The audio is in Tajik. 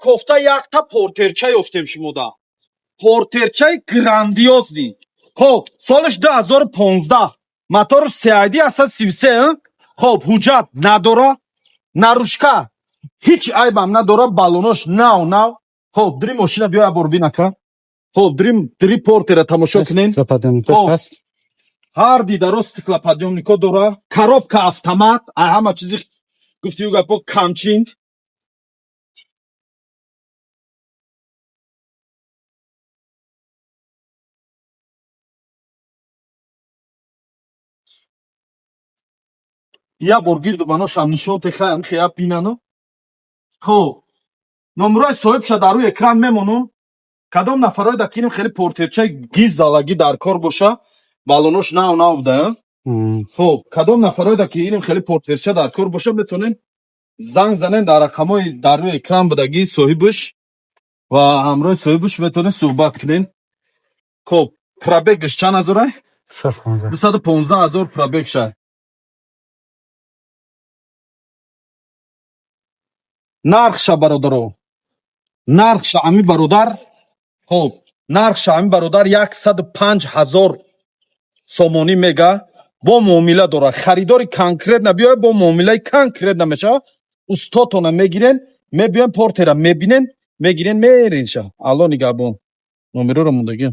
Кофта якта портерча ёфтем шумода, портерчаи грандиозный. Хоб, солаш 2015, моторш CID 133. Хоб, ҳуҷҷат надора, наружка ҳеҷ айбам надора, баллонош нав нав. Хоб, дри мошина биё, як бор бинака. Хоб, дри портера тамошо кунен. Стеклоподъёмникош Хоб. ҳаст. Ҳар дидаро стеклоподъёмнико дора, коробка автомат, а ҳама чизи гуфтию гапо камчин. Я бор гирду баношам нишон техаям, хея бинано. Хоб, номрои соҳибша дар рӯи экран мемонам. Кадом нафарое да кинем хеле портерчаи гизалагӣ дар кор боша, балонош нав нав буда. Хоб, кадом нафарое да ки инем хеле портерча дар кор боша, метонем занг занен дар рақамҳои дар рӯи экран будагӣ соҳибаш ва ҳамроҳи соҳибаш метонем суҳбат кунем. Хоб, пробегаш чанд ҳазорай? 215. 215 000 пробег ша. Нархша, бародаро, нархша ами бародар, хоб, нархша ами бародар 105 000 сомонӣ мега, бо муомила дора. Харидори конкретно биёя, бо муомилаи конкретно мешава. Устотона мегирен, мебиёен, портера мебинен, мегирен, меренша. Алло нигаҳбон. Номероро мондагӣ.